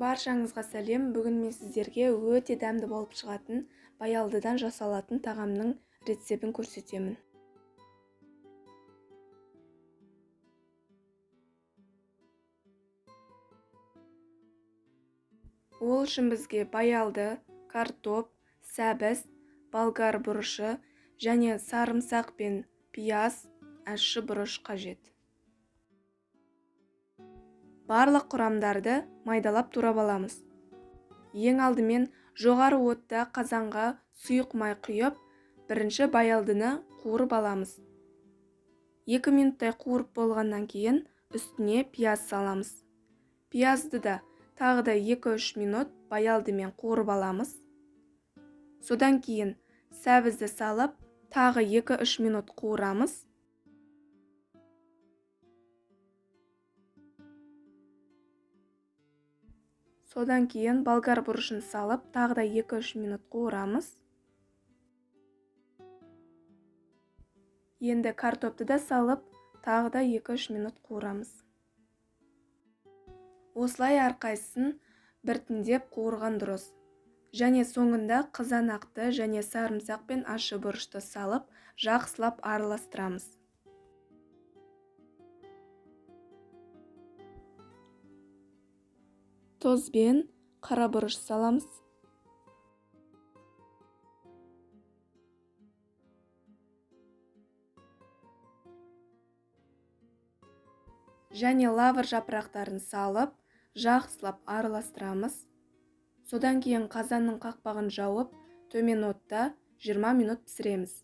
Баршаңызға сәлем. Бүгін мен сіздерге өте дәмді болып шығатын баялдыдан жасалатын тағамның рецептін көрсетемін. Ол үшін бізге баялды, картоп, сәбіз, болгар бұрышы және сарымсақ пен пияз, ащы бұрыш қажет. Барлық құрамдарды майдалап турап аламыз. Ең алдымен жоғары отта қазанға сұйық май құйып, бірінші баялдыны қуырып аламыз. 2 минуттай қуырып болғаннан кейін үстіне пияз саламыз. Пиязды да тағы да 2-3 минут баялдымен қуырып аламыз. Содан кейін сәбізді салып, тағы 2-3 минут қуырамыз. Содан кейін болгар бұрышын салып, тағы да 2-3 минут қуырамыз. Енді картопты да салып, тағы да 2-3 минут қуырамыз. Осылай әрқайсысын біртіндеп қуырған дұрыс. Және соңында қызанақты және сарымсақ пен ащы бұрышты салып, жақсылап араластырамыз. Тұз бен қара бұрыш саламыз. Және лавр жапырақтарын салып, жақсылап араластырамыз. Содан кейін қазанның қақпағын жауып, төмен отта 20 минут пісіреміз.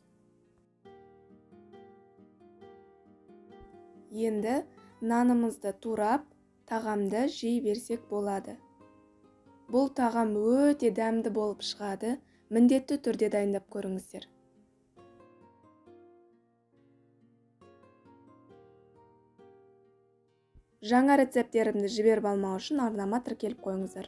Енді нанымызды турап, тағамды жей берсек болады. Бұл тағам өте дәмді болып шығады, міндетті түрде дайындап көріңіздер. Жаңа рецепттерімді жіберіп алмау үшін арнама тіркеліп қойыңыздар.